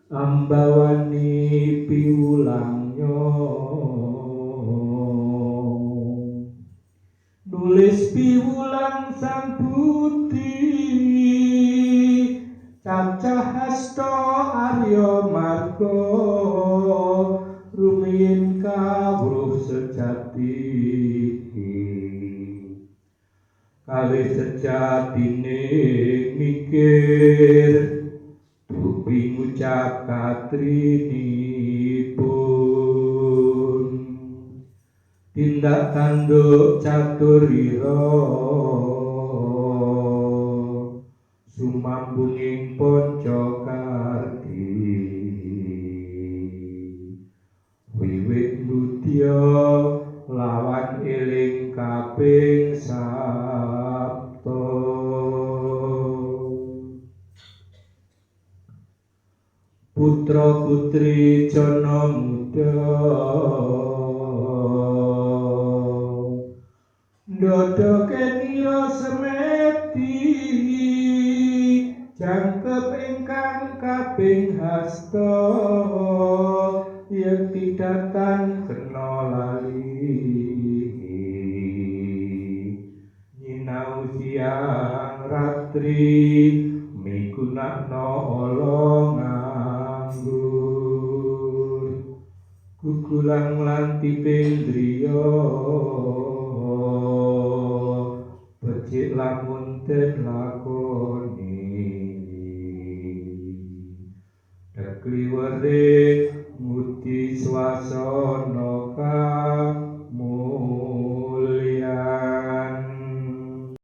Ambawani piwulangnya nulis piwulang sang budi cacah hasta arya marga rumiyin kawruh sejati kalih sejatine mikir dupi ngucap katrinipun tindak tanduk caturira sumambunging panca karti wiwit ndudya lawan eling kaping sapta. Putra putri jana muda ndodhoke nira semedi jangkep ingkang kaping hasta yekti datan kena lali nyinau siang ratri migunakno ala nganggur gugulang lan tipindriya becik lamun den lakoni dekliwere ngudi swasana kang